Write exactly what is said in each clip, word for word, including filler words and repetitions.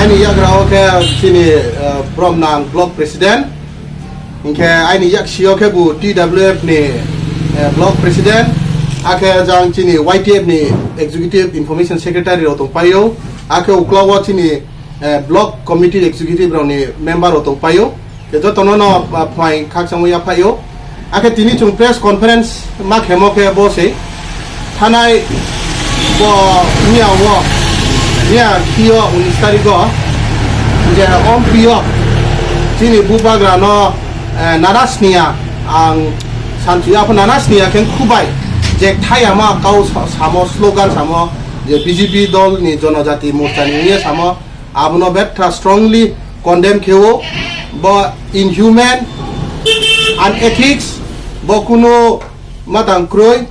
Aini yagra o khe chini, eh, Bromnang Block President, hinkhe aini yaksi o khe bo T W F ni, eh, Block President, akhe jang chini Y T F ni Executive Information Secretary rok tongpaio, akhe ukla o chini, eh, Block Committee Executive rok ni member rok tongpaio. Khe jotono no, ah, phuaing khakchangma yaphaio. Akhe tini chwng press conference ma khemo khe bo se thanai bo miya o, miya thio unis tarikh o je ompio chini bubagra no, eh, nana sniya ang sanchuya pho nana sniya khe khubai je thaya ma kau sa-, samo slogan samo je B J P dol ni Jonojati Morcha ni wngya samo. Abono betra strongly condemn khe o, bo inhuman, unethics, bo kunu matang kroi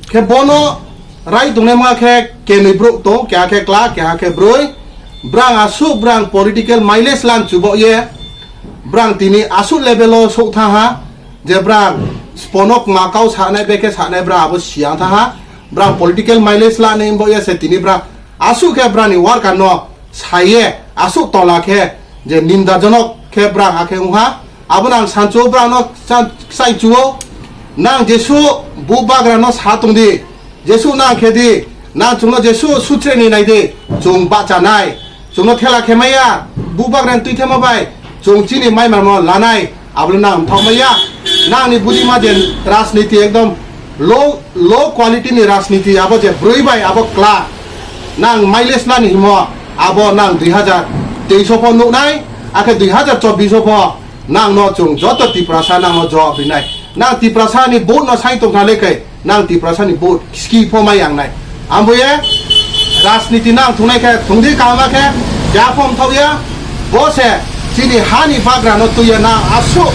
khe bono rai tongnai ma khe kenwi bro tong, keha khe kla, keha khe broi, brang asuk brang political mileage lan chubo ye, brang tini asuk level o sok tha ha, je brang sponok ma kau sanai bekhe sanai brang abo siang tha ha, brang political mileage lanai bo ye se tini brang asuk khe brani worker no saye asuk tola khe je nindajonok khe brang akhe wngha. Abono ang sancho brang no cha-, chai chuo. Nang jesu bu bagra no sa tong di. Jesu nang khe di. Nang chungno jesu sutre ni nai di. Chung bacha nai. Chungno thela khe maya. Bu bagra ni twi thema bai. Chung chini mai mamo lanai. Ablo nang thok maya. Nang ni budi ma je rajniti ekdom low, low quality ni rajniti abo je broi bai abo kla. Nang mileage lani himo abo nang dui hazar teis o pho nuknai, akhe dui hazar chobbish o pho nang no chung joto Tiprasa nang no jawab rinai. Nang Tiprasa ni vote no sai tongkha le kai, nang Tiprasa ni vote ski pho mai ang nai. Ambo ye rajniti nang thungnai khe thungdi kaham khe ya phom thok ya. Bo se chini hani bagra no tuya na asuk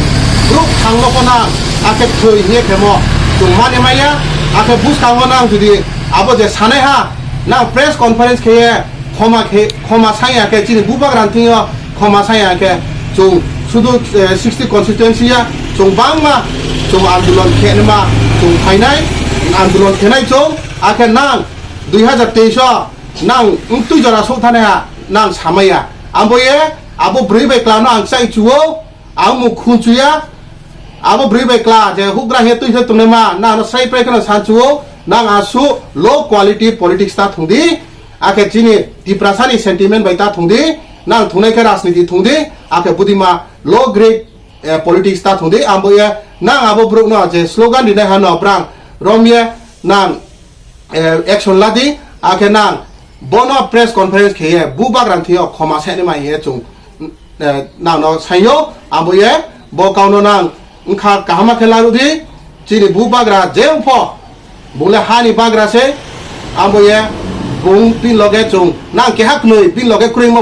ruk thangno ko na akhe thoi hiye khemo chung mani maya akhe buskang o nang judi abo je sanai ha nang press conference kheye khoma khe khoma sanya khe chini bubagra thing yo khoma sanya khe chung sudu, eh, sixty constituency ya chung bangma chung andolon khenma chung phainai andolon khenai chung akhe nang dui hazar teis o nang wngtwi jora sok thane ha nang samaya. Ambo ye abo bwrwi bai kla no ang chai chuo, ang muk khun chuya. Abo bwrwi bai kla je hugra he twi se tongnai ma nang no sai prai kheno san chuo, nang asu low quality politics ta thungdi, akhe chini Tiprasa ni sentiment bai ta thungdi, nang thungnai khe rajniti thungdi, akhe budima low grade, eh, politics ta thungdi. Ambo ye nang abo bwrwk no je slogan rinai ha no brang romye nang eh, action ladi, akhe nang bono press conference kheye bubagra thio khoma sene mai ye chung, eh, nang no sayo, abo ye bo kauno nang wngkha kahama khe larudi, chini bubagra je wngpho, bole hani bagra se, abo ye bung pin loge chung nang keha knoi pin loge kroi